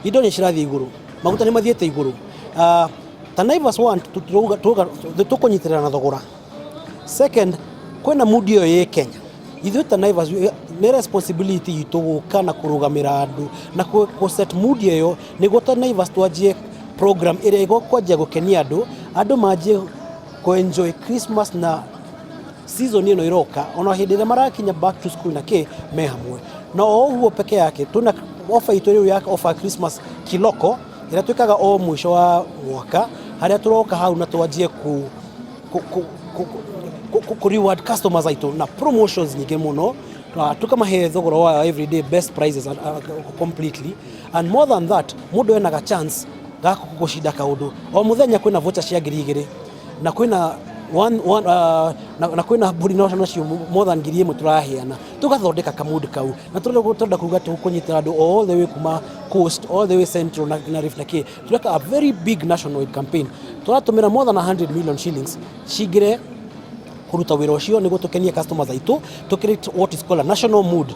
Indo nĩ cirathiĩ igũrũ, maguta nĩ mathiĩte igũrũ. Ta Naivas one, tũkũnyitĩrĩra na thogora. Second, kwĩna mood ĩyo ĩ Kenya. Ithuĩ ta Naivas nĩ responsibility itũ gũka na kũrũgamĩra andũ na kũ set mood ĩyo, nĩguo ta Naivas twanjie program ĩrĩa ĩgũkwanjia gũkenia andũ, andũ manjie kũ enjoy Christmas na season ĩno ĩroka, ona hĩndĩ ĩrĩa marakinya back to school na kĩ me hamwe. Na o ũguo peke yake, tuna offer itũ rĩu ya offer Christmas kiloko ĩrĩa twĩkaga o mũico wa mwaka, harĩa tũroka hau na twanjie ku reward customers aitũ na promotions nyingĩ mũno, tukamahe thogora wa everyday best prices completely. And more than that, mũndũ enaga chance ga gũcinda kaũndũ o mũthenya. Kwĩna voucher cia 2000 na kwĩna one, one, na kwĩna mbũri nacio more than 1000 tũraheana. Tũgathondeka kamood kau na tũrenda kuga tũkũnyitĩra andũ all the way kuma coast, all the way central na Rift na kĩ. Tũreka a very big national campaign. Tũratũmĩra more than 100 million shillings cingĩre kũruta wĩra ũcio, nĩguo tũkenie customers aitũ, to create what is called a national mood.